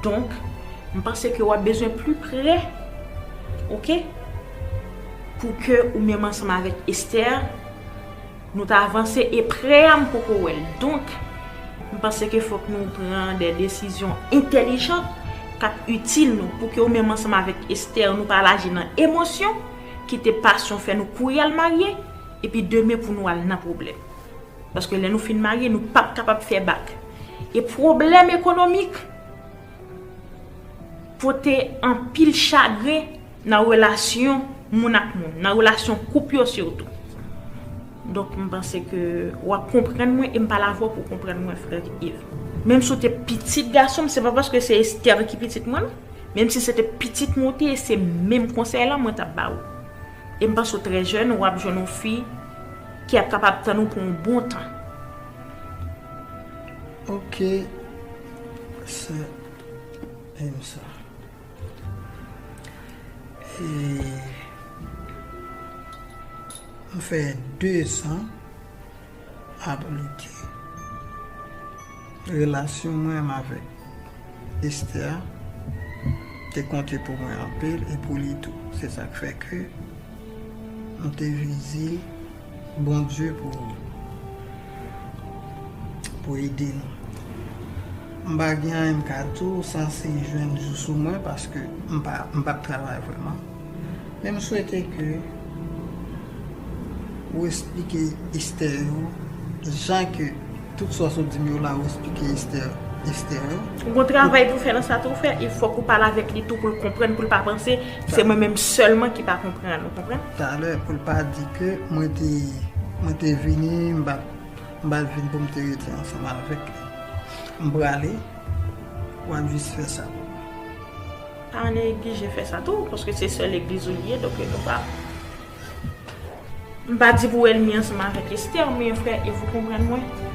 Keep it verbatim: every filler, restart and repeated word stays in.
Donk, m panse ke w ap bezwen pli prè, oke? Pou ke ou menm ansanm avèk Esther, nou ta avanse e prè a m poko wè l. Donk, m panse ke fòk nou pran de desizyon entèlijan k ap itil nou, pou ke ou menm ansanm avèk Esther, nou pa al aji nan emosyon, kite pasyon fè nou kouri al marye, epi demen pou nou al nan pwoblèm. Paske lè nou fin marye, nou p ap kapab fè bak. E pwoblèm ekonomik pote anpil chagren nan relasyon moun ak moun, nan relasyon koup yo sitou. Donk, m panse ke w ap konprann mwen e m pale avè w pou w konprann mwen, frè Yves. Menm si w te pitit gason m, se pa paske se Esther ki pitit mwen, non. Menm si se te pitit mwen w te ye, se menm konsèy lan mwen t ap ba w. E m panse w trè jèn, w ap jwenn yon fi ki ap kapab tann ou pou yon bon tan. Ok, sè, renmen sa. E m fè de zan ap lite. Relasyon mwen avèk Esther te konte pou mwen anpil e pou li tou. Se sa k fè ke m te vizye Bondye pou, pou ede nou. M pa gen anyen m ka di w sanse jwenn jou sou mwen paske m pa, m p ap travay vrèman. Men m swete ke ou esplike Esther yo jan ke tout sa w sot di m yo la, ou esplike Esther, Esther yo. Ou gon travay pou fè nan sa tou, frè, e fòk ou pale avèk li tou pou l konprann, pou l pa panse se mwen menm sèlman ki pa konprann, ou konprann? Talè, pou l pa di ke mwen te, mwen te vini, m pa, m pa vin pou m te rete ansanm avèk li. M prale, w ap jis fè sa pou mwen. Pa neglije fè sa tou, paske se sè legliz ou li ye, donk nou pa. M pa di pou w ènmi ansanm avèk Esther, men frè Yves, ou konprann mwen.